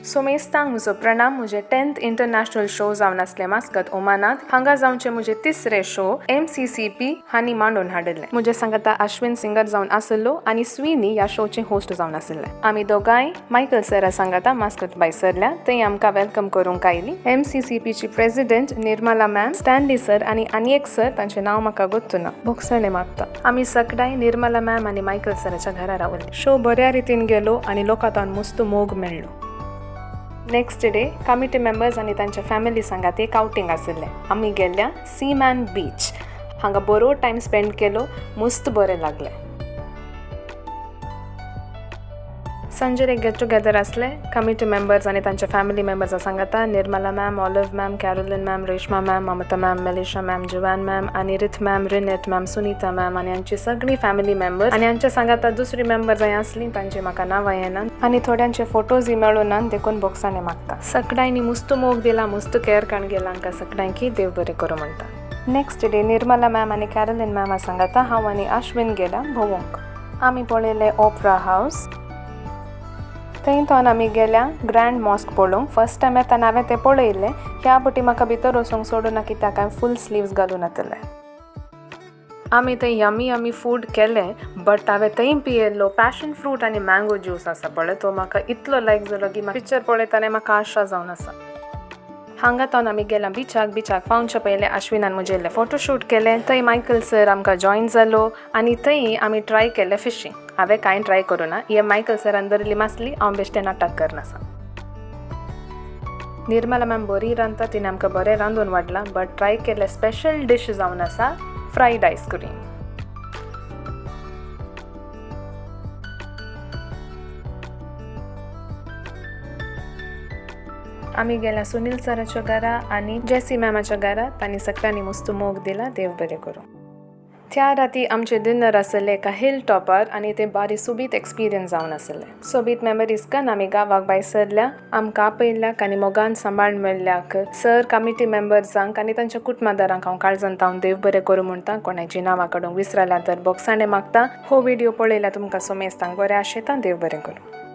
सोमेस्तांक म्हजो प्रणाम. म्हजें 10th international show जावन आसलें मास्कत ओमानात. हांगा जावचे म्हजे तिसरे शो MCCP हांणी मांडून हाडिल्लें. म्हजे सांगाता अश्विन सिंगर जावन आसलो आनी स्विनी ह्या शोचे होस्ट जावन आसले. आमी दोगांय मायकल सरा सांगाता मास्कत बाय सरल्या. थंय आमकां welcome करूंक आयली MCCPची president Nirmala ma'am, Stanley sir आनी आनी एक सर, तांचें नांव म्हाका गोत्तुना, भोगसणें मागता. आमी सगळ्यांय निर्मला मॅम आनी मायकल सराच्या घरा रावले. शो बऱ्या रितीन गेलो आनी लोकांत मस्त मोग मेळ्ळो. नेक्स्ट डे कमिटी मेंबर्स आनी तांच्या फॅमिली सांगात एक आउटींग आशिल्लें. आमी गेल्ल्या सीमॅन बीच. हांगा बरो टायम स्पेंड केलो, मस्त बरें लागलें. सांजेर एक गेट टुगेदर आसलें कमिटी मेंबर्स आनी तांच्या फॅमिली मेंबर्सां सांगाता. Nirmala ma'am, Olive ma'am, Caroline ma'am, Reshma ma'am, Mamata ma'am, Melisha ma'am, Juan ma'am आनी Rith ma'am, Rinet ma'am, Sunita ma'am आनी आमची सगळीं फॅमिली मेंबर्स आनी आमच्या सांगाता दुसरी मेंबर्स आसलीं, तांची म्हाका नांवां येना आनी थोड्यांचे फोटोजूय मेळूं ना, देखून बोगसाणे मागता. सगळ्यांनी मुस्त मोग दिला, मुस्त केअर काण गेला. हांकां सगळ्यांकी देव बरें करूं म्हणटा. नेक्स्ट डे निर्मला मॅम आनी कॅरोलीन मॅमा सांगाता हांव आनी अश्विन गेला भोंवूंक. आमी पळयलें ओपरा हावस. थंय थोन आमी गेल्या ग्रँड मॉस्क पळोवंक. फर्स्ट टायम येताना हांवें तें पळयल्लें. ह्या पटी म्हाका भितर वचूंक सोडूं ना, कित्याक हांवें फूल स्लिव्स घालून नातलें. आमी थंय यमी यमी फूड केलें, बट हांवें थंय पियेल्लो पॅशन फ्रूट आनी मँगो ज्यूस आसा पळय, तो म्हाका इतलो लायक जालो की पिक्चर पळयतना म्हाका आशा जावन आसा. हांगा तावन आमी गेला बिचाक. बिचाक पावच्या पयलें अश्विनान म्हजें इल्लें फोटोशूट केलें. थंय मायकल सर आमकां जॉयन जालो आनी थंय आमी ट्राय केलें फिशींग. हांवें कांय ट्राय करूं ना, हे मायकल सरान धरली मासली. हांव बेश्टें नाटक करनासा. निर्मला मॅम बरी रांदता, तिणें आमकां बरें रांदून वाडलां, बट ट्राय केल्लें स्पेशल डीश जावन आसा फ्रायड आयस्क्रीम. आमी गेल्या सुनील सराच्या घरा आनी जेसी मॅमाच्या घरा. तांणी सगळ्यांनी मस्त मोग दिला. देव बरें करूं. त्या राती आमचें डिनर आसलें एका हिल टॉपार आनी तें बारी सोबीत एक्सपिरियन्स जावन आसलें. सोबीत मेमरीज कन आमी गांवाक भायर सरल्या. आमकां आपयल्ल्याक आनी मोगान सांबाळ मेळ्ळ्याक सर, कमिटी मेंबर्सांक आनी तांच्या कुटुंबादारांक हांव काळजान तावन देव बरें करूं म्हणटा. कोणाची नांवां काडूंक विसरल्या तर बोगसाणें मागता. हो व्हिडिओ पळयल्यार तुमकां सोमेस्तांक बरें आशेता. देव बरें करूं.